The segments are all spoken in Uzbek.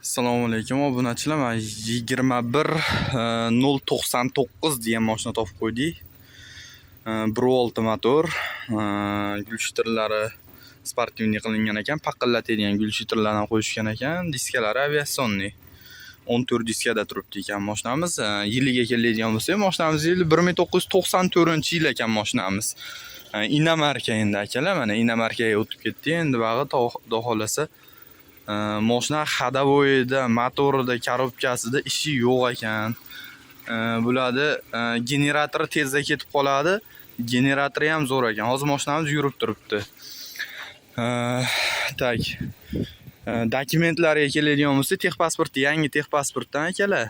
Assalomu alaykum obunachilar. Mana 21 099 degan mashina topib qo'ydik. 1.6 motor, глушитель lari спортивный qilingan ekan, paqillatadigan глушитель lardan qo'yishgan ekan, diskalari авиационный. 14 diskada turibdi ekan mashinamiz. Yiliga keladigan bo'lsak, mashinamiz yili 1994-yil ekan mashinamiz. Иномарка endi akalar, mana иномарка ga o'tib ketdi endi bag'i, xudo xohlasa. Moshina ходовой ida, motorida, коробка sida ishi yo'q ekan. Bularni generatori tezda ketib qoladi. Generatori ham zo'r ekan. Hozir mashinamiz yurib turibdi. Так. Dokumentlariga keladigan bo'lsak, техпаспорт yangi техпаспорт dan akalar.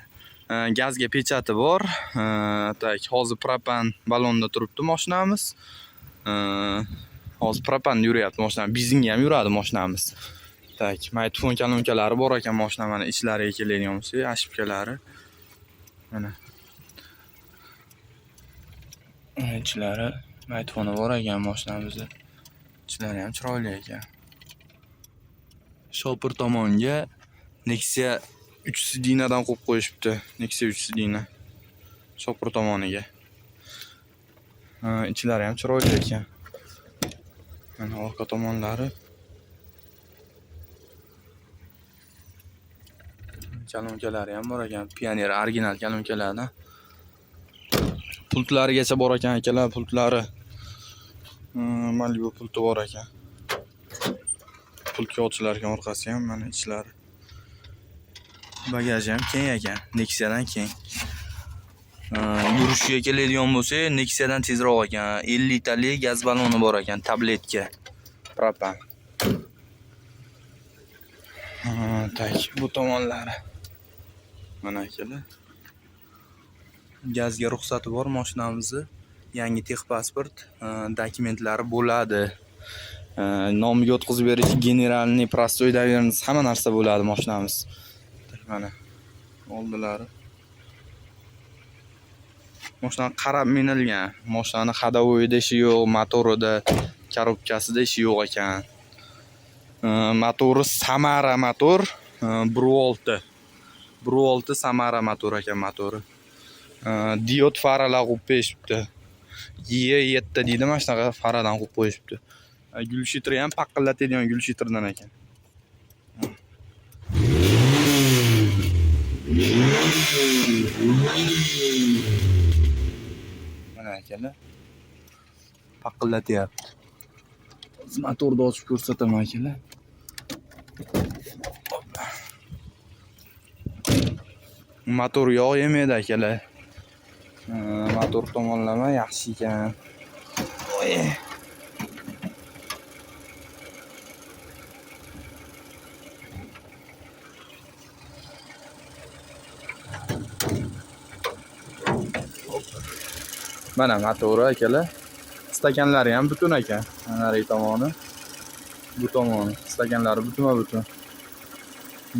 Gazga печать i bor. Так, hozir propan ballonda turibdi mashinamiz. Hozir propanda yuryapti mashina. Benzinga ham yuradi mashinamiz. Так, magnitofon kolonkalari bor ekan mashina, mana ichlariga keladigan bo'lsak, ошибка lari. Mana. Ichlari magnitofoni bor ekan mashinamizda. Ichlari ham chiroyli ekan. Shopir tomonga Nexia 3 сиденья dan qo'yib qo'yishibdi. Nexia 3 сиденья. Shopir tomoniga. Ha, ichlari ham chiroyli ekan. Mana orqa tomonlari. Kolonkalari ham bor ekan. Pioneer original kolonkalardan. Pultlarigacha bor ekan akalar, pultlari. Malibu pulti bor ekan. Pultga ochilar ekan orqasi ham, mana ichlari. Bagaji ham keng ekan, Nexia'dan keng. Yurishiga keladigan bo'lsak, Nexia'dan tezroq ekan. 50 talik gaz balloni bor ekan, tabletka. Propan. Так, bu tomonlari. Mana akalar. Gazga ruxsati bor mashinamizni. Yangi техпаспорт, dokumentlari bo'ladi. Nomiga o'tkazib berish, генеральный, простой доверенность, hamma narsa bo'ladi mashinamiz. Mana oldilari. Mashinani qarab minilgan. Mashinani ходовой ida ishi yo'q, motorida, коробка sida ishi yo'q ekan. Motori Samara motor, 1.6. 1.6 Samara motor ekan motori. Diod faralar qo'yib qo'yishibdi. E7 deydi, mana shunaqa faradan qo'yib qo'yishibdi. Глушитель i ham paqillatadigan глушитель dan ekan. Mana akalar. Paqillatyapti. Hozir motorni ochib ko'rsataman akalar. Motor yog' yemaydi akalar. Motor tomonlama yaxshi ekan. Oy. Mana motori akalar. Stakanlari ham butun ekan. Narigi tomoni. Bu tomoni. Stakanlari butunma butun.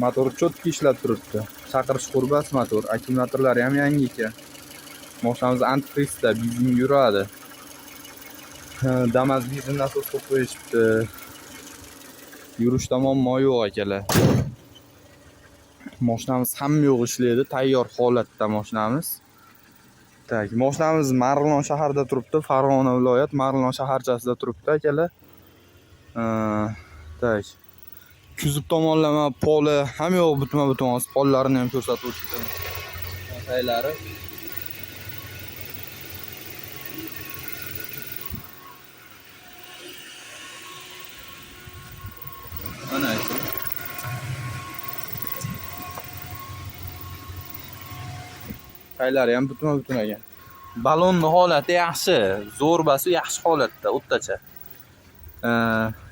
Motor чётко ishlab turibdi. Chaqirish qurbas motor. Akkumulyatorlari ham yangi ekan. Mashinamiz антифриз da, benzin yuradi. Damas benzin nasos qo'yib qo'yishibdi. Yurishda muammo yo'q akalar. Mashinamiz hamma yo'q ishlaydi, tayyor holatda mashinamiz. Так, mashinamiz Marg'ilon shaharida turibdi, Farg'ona viloyat Marg'ilon shaharchasida turibdi akalar. Так. Kuzov tomonlama poli hamma yo'q butma butun, hozir pollarini ham ko'rsatib o'tib ketaman. Taylari. Mana aka. Taylari ham butma butun ekan. Ballonni holati yaxshi, zo'rbasi yaxshi holatda, o'rtacha.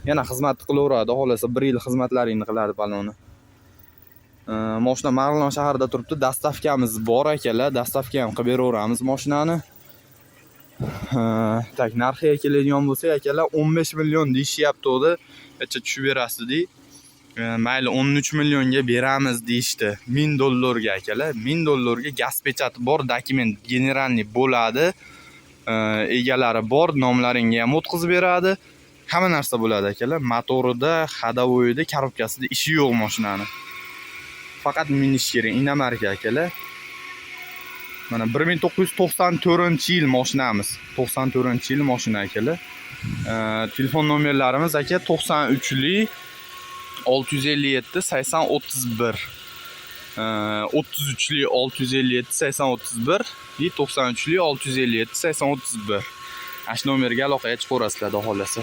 Yana xizmat qilaveradi, xohlasa 1 yil xizmatlaringni qiladi balloni. Mashina Marg'ilon shaharida turibdi. Доставка miz bor akalar, доставка ham qilib beraveramiz mashinani. Так, narxiga keladigan bo'lsak, akalar 15 million deyishyapti o'zi. Necha tushib berasiz dey. Mayli 13 millionga beramiz deyishdi. 1000 dollarga akalar, 1000 dollarga gaz печать i bor, dokument генеральный bo'ladi. Egalari bor, nomlaringga ham o'tkazib beradi. Hamma narsa bo'ladi akalar. Motorida, ходовой ida, коробка sida ishi yo'q mashinani. Faqat minish kerak, иномарка, akalar. Mana, 1994-yil mashinamiz. 94-yil mashina, akalar. Telefon nomerlarimiz, aka, 93lik 657 80 31. 33lik 657 80 31 и 93lik 657 80 31. Ana shu nomerga aloqaga chiqaverasizlar, xudo xohlasa.